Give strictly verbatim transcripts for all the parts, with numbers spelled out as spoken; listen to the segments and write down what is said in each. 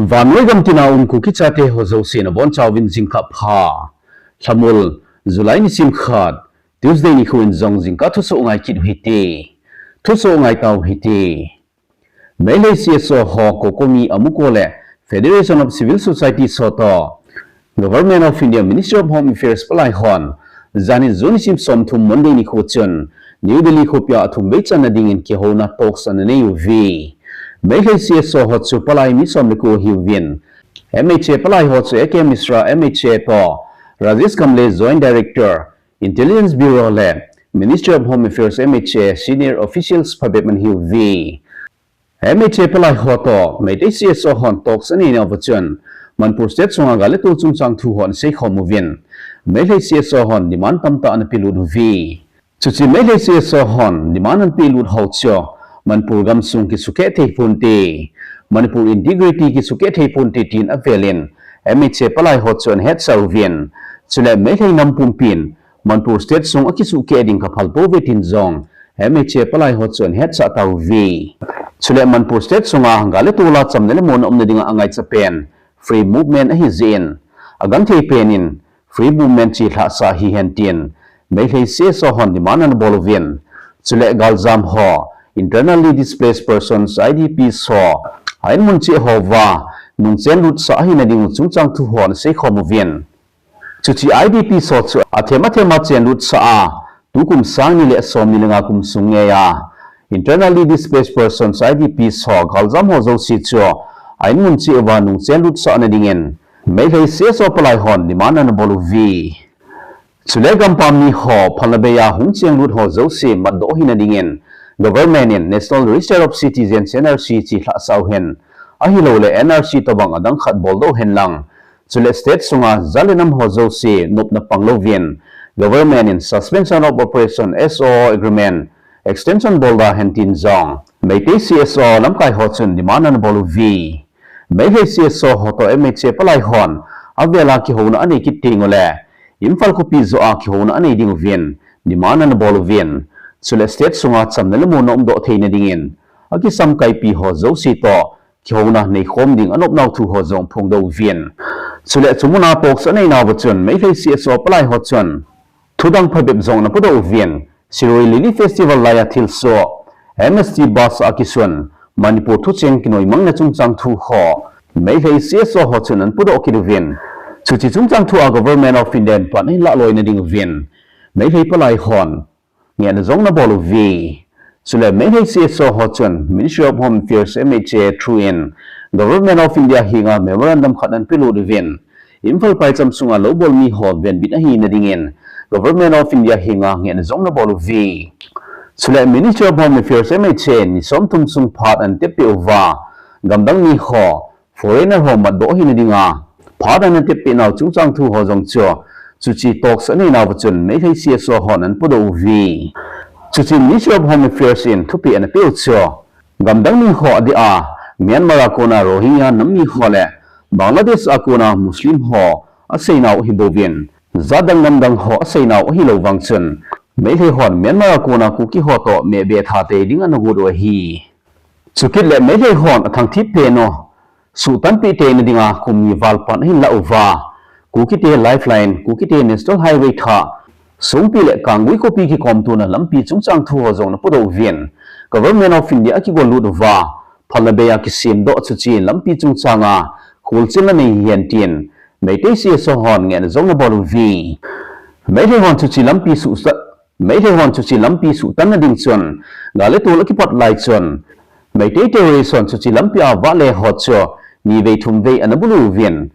Vannoi gam tina um Kuki chate ho jouse nabonchauvin jingkah pha. Lhamul, July nisim khat, Tuesday nikho in jong jingkah thusoh ngai kit u hite. Thusoh ngai tau hite. Meitei C S O ho COCOMI, AMUCO le Federation of Civil Society ho toh Government of India Ministry of Home Affairs palai hon janhi June nisim somthum Monday nikho chun New Delhi khopia athumvei channa dingin kihouna talks ana nei uve. Meitei C S O ho chu palai mi som le ko ahiuvin, M H A palai ho chu A K Mishra, M H A toh Rajesh Kamble, Joint Director, Intelligence Bureau le Ministry of Home Affairs, M H A senior officials phabep ana hiuve. M H A palai ho toh Meitei C S O hon talks anei nauva chun Manipur State sunga gal le tol chungchang thu ho ana seikhom uvin, Meitei C S O hon demand tamtah ana pelut uve. Chuche Meitei C S O hon demand ana pelut ho chu Manipur gamsung kisukeh thei ponte, Manipur integrity kisukeh thei ponte tin avelin M H A palai ho chu ana hetsah uvin, chule Meitei nam pumpin Manipur State sung akisukeh ding kaphal pouve tin jong M H A palai ho chu ana hetsah tauve. Chule Manipur State sunga gal le tol a chamna le monna umna dinga angaicha pen free movement ahi jeh in, agangthei pen in free movement chelhah sah hihen tin Meitei C S O hon demand ana bol uvin, chule galjam ho, Internally Displaced Persons, I D Ps ho, a inmun cheh houva nungchen lutsah ahina ding chungchang thu ho ana seikhom uvin. Chuche I D Ps ho chu athem athem a chen lutsah a, tukum sang ni le som ni le nga kum sung ngeia Internally Displaced Persons, I D Ps ho, galjam ho jouse chu a inmun cheh uva nungchen lutsah na dingin Meitei C S O palai hon demand ana bol uve. Chule gampam mi ho, phalna bei a hung chenglut ho jouse matdoh hina dingin Government in National Register of Citizens, N R C chelhah sah uhen, ahilouleh N R C tobang adang khat boldoh hen lang, chule state sunga jat le nam ho jouse nopna pang louvin, Government in Suspension of Operation, S O O Agreement extension bolda hen tin jong Meitei C S O lamkai ho chun demand ana bol uve. Meitei C S O ho toh M H A palai hon avel a kihouna anei kit teng uleh Imphal khopi joh a kihouna anei ding uvin demand ana bol uvin, chule state sunga chamna le monna umdoh theina dingin akisamkaipi ho jouse toh kihouna neikhom ding anop nau thu ho jong aphongdoh uvin. Chule chu muna talks anei nauva chun Meitei C S O palai ho chun thudang phabep jong ana podoh uvin, Shirui Lily Festival laiya thilsoh, M S T bus a kisun, Manipur thucheng kinoimangna chungchang thu ho Meitei C S O ho chun ana podoh kit uvin, chuche chungchang thu a Government of India in pan ahin lah loina ding uvin Meitei palai hon ngehna jong ana bol uve. Chule Meitei C S O ho chun Ministry of Home Affairs, M H A through in Government of India henga memorandum khat ana pelut uvin, Imphal phaicham sunga loubol mi ho venbit ahina dingin Government of India henga ngehna jong ana bol uve. Chule Ministry of Home Affairs, M H A ni somthum sung phat ana teppeh uva, gamdang mi ho, foreigner ho matdoh hina dinga phat ana teppeh nau chungchang thu ho jong chu chuche talks anei nauva chun Meitei C S O hon ana podoh uve. Chuche Ministry of Home Affairs in thupeh ana peh u chu gamdang mi ho adeh a Myanmar a kona Rohingya nam mi ho le Bangladesh a kona Muslim ho aseinau ahibouvin, jatdang namdang ho aseinau ahilou vang chun Meitei hon Myanmar a kona Kuki ho toh mehbeh tha tei ding ana got u ahi. Chukit le Meitei hon athangthip pen u suhtanpeh teina dinga kum ni val pan ahin lah uva, Kukite Lifeline, Kukite National Highway thah, Songpi le Kanggui khopi kikomtona lampi chungchang thu ho jong ana podoh uvin, Government of India akigol lut uva phalna bei a kisemdoh chuche lampi chungchanga kholchilna nei hihen tin Meitei C S O hon ngehna jong ana bol uve. Meitei hon chuche lampi suhsa Meitei hon chuche lampi suhtanna ding chun gal le tol akipat lai chun Meitei terrorist hon chuche lampi a vahle ho chu nivei thumvei ana bulu uvin,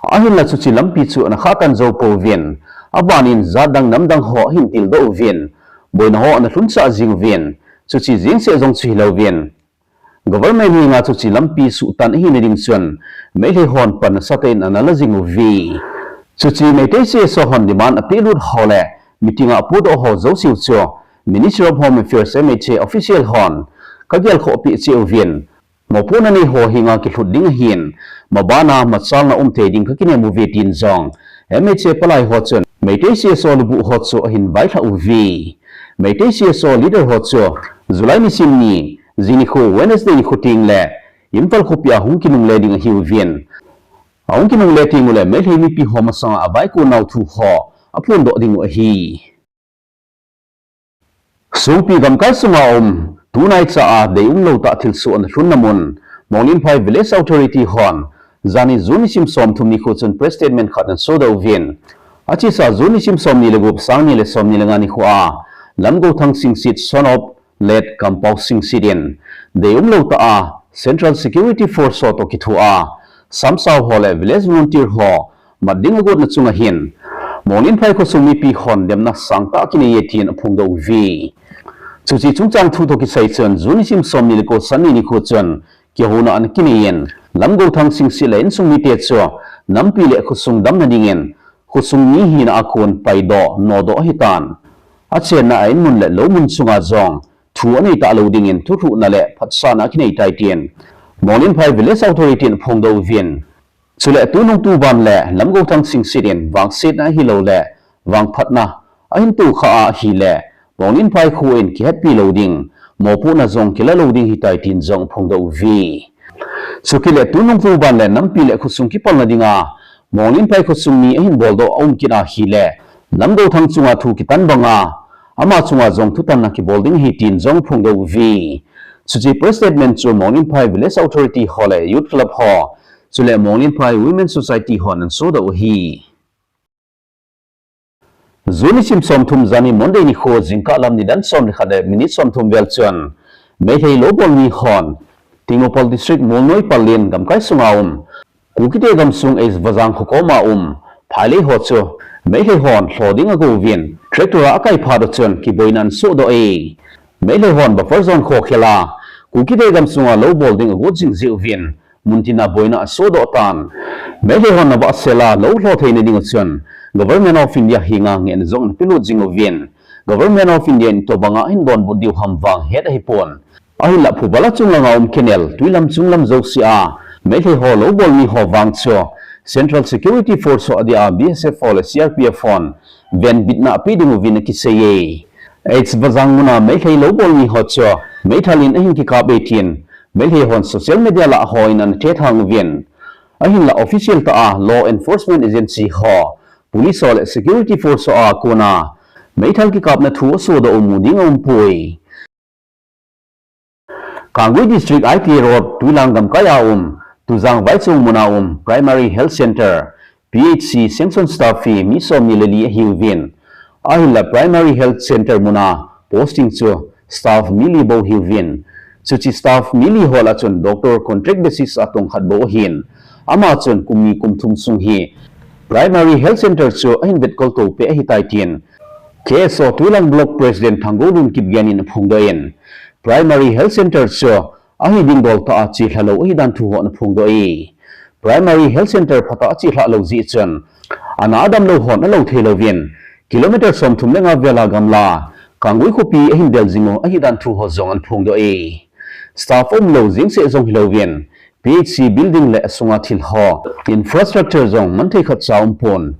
ahinla chuche lampi chu ana khahtan jou pouvin, abanin jatdang namdang ho ahin tildoh uvin, boina ho ana lhunsah jing uvin, chuche jengseh jong chu hilouvin, Government henga chuche lampi suhtan ahina ding chun Meitei hon pan nasatah in ana la jing uve. Chuche Meitei C S O hon demand apehlut ho le meeting a apodoh ho jouse u chu Ministry of Home Affairs, M H A official hon kagelkhoh peh cheh uvin, mopohna nei ho henga kilhut ding ahin, mabana machalna um thei ding kakinem uve tin jong M H A palai ho chun Meitei C S O lubuh ho chu ahin vailhah uve. Meitei C S O leader ho chu July nisim ni, jing nikho Wednesday nikho teng le Imphal khopi a hung kinungle ding ahiuvin. Ahung kinungle teng uleh Meitei mipi ho masanga avaikonau thu ho aphondoh diu ahi. Songpi gamkai sunga um, tunaicha a deium lou tah thilsoh ana lhunna mun, Monglenphai Village Authority hon, janhi June nisim somthum nikho chun press statement khat ana sodoh uvin. Achesa June nisim somni le gup, sangni le somni le nga nikho a, Lamgouthang Singsit, son of late Kampao Singsit in, deium lou tah a Central Security Force ho toh kithoa, samsao ho le village volunteer ho mat ding agotna chunga hin, Monglenphai khosung mipi hon demna sangtah akinei e tin aphongdoh uve. Chuche chungchang thu toh kisai chun, June nisim somni le ko, Sunday nikho chun kihouna ana kinei in, Lamgouthang Singsit le insung mite chu nampi le khosung damna dingin, khosung mi hina a kon paidoh, nodoh ahitan, achenna a inmun le loumun chunga jong thu anei talou dingin thulhuhna le phatsahna akinei tai tin Monglenphai Village Authority in aphongdoh uvin. Chule tunung tuban le Lamgouthang Singsit in vangsetna ahilouleh vangphatna ahin tokha a ahileh, Monglenphai kho in kihetpi lou ding, mopohna jong kila lou ding ahitai tin jong aphongdoh uve. Chukit le tunung tuban le nampi le khosung kipalna dinga Monglenphai khosung mi ahin boldoh aum kit ahileh, Lamgouthang chunga thu kitan banga, ama chunga jong thutanna kibol ding ahi tin jong aphongdoh uve. Chuche press statement chu Monglenphai Village Authority ho le Youth Club ho, chule Monglenphai Women Society hon ana sodoh u ahi. June nisim somthum, janhi Monday nikho, jingkah lam nidan som le khat le minute somthum vel chun, Meitei loubol mi hon, Tengnoupal District, Molnoi Pallel gamkai sunga um, Kukite gamsung East Vazang kho koma um, phailei ho chu Meitei hon lho ding agouvin, tractor a akai phat uchun kiboina ana sodoh e. Meitei hon buffer zone khokhel a, Kukite gamsunga loubol ding agot jing jeh uvin, muntina boina asodoh tan. Meitei hon avahsel a lou lho theina ding uchun, Government of India henga ngehna jong ana pelut jing uvin, Government of India in itobanga ahin donbut diu ham vang het ahipon. Ahinlah phuba la chunglanga um canal, twilam chunglam jousea Meitei ho loubol mi ho vang chu Central Security Force ho adia B S F ho le C R P F hon venbitna ape ding uvin akisei e. East Vazang muna Meitei loubol mi ho chu meithal in ahin kikap e tin Meitei hon social media lah a hon ana thethang uvin. Ahinlah official tah a law enforcement agency ho, police ho le security force ho a kona meithal kikapna thu asodoh u mu ding aumpoi. Kangui District, I T A Road, Twilang gamkai a um, Tujang Vaichong muna um, Primary Health Center, P H C, sanction staff hi mi somni le li ahiuvin. Ahinlah Primary Health Center muna posting chu staff mi li bou ahiuvin. Chuche staff mi li ho lah a chun doctor contract basis a tong khat bou ahin. Ama chun kum ni kum thum sung hi Primary Health Center chu ahin vetkol to peh ahitai tin K S O Twilang Block President Thanggolun Kipgen in aphongdoh in, Primary Health Center chu ahi ding dol tah a chelha lou ahidan thu ho ana phongdoh e. Primary Health Center phatah a chelha lou jeh chun, ana adam lou hon alou thei louvin, kilometer somthum le nga vel a gamla Kangui khopi ahin del jing u ahidan thu ho jong ana phongdoh e. Staff umlou jeng seh jong hilouvin, P H C building le asunga thil ho, infrastructure jong manthei khatcha aumpon.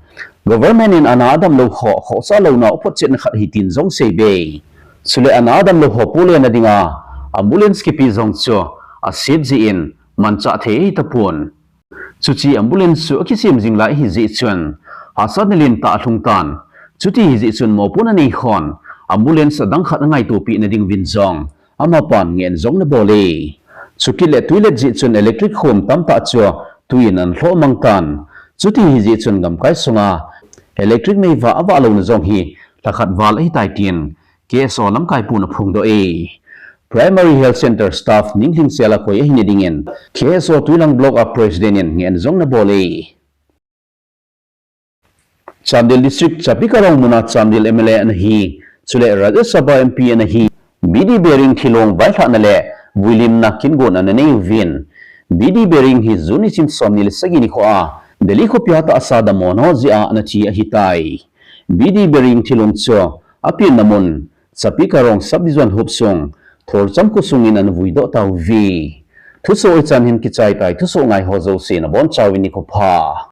Government in ana adam lou ho khohsah louna u photchetna khat ahi tin jong aseibe. Chule ana adam lou ho pohlena dinga ambulance kipe jong chu asem jeh in manchah thei ahitapon. Chuche ambulance chu akisem jing lai ahi jeh chun hahsatna lentah alhung tan. Chuti ahi jeh chun mopohna nei hon ambulance adang khat angaito pehna ding uvin jong amapan ngehna jong ana bol e. Chukit le twi let jeh chun electric khom tamtah chu twi in ana lhoh mang tan. Chuti ahi jeh chun gamkai sunga electric mei vah avah louna jong hi lhakhat val ahitai tin K S O lamkai pun aphongdoh e. Primary Health Center staff ninglhingsel a koi ahina dingin K S O Twilang Block a President in ngehna jong ana bol e. Chandel District, Chapikarong muna Chandel M L A ana hi, chule Rajya Sabha M P ana hi, B D Behring thilong vailhahna le vuilimna kingotna ana nei uvin. B D Behring hi June nisim somni le sagi nikho a Delhi khopia tahsa dammo ho jeh a ana thi ahitai. B D Behring thilong chu apenna mun Chapikarong Subdivision hopsung Thorcham khosung in ana vuidoh tauve. Thusoh hichan hin kichai tai, thusoh ngai ho jouse nabonchauvin nikho pha.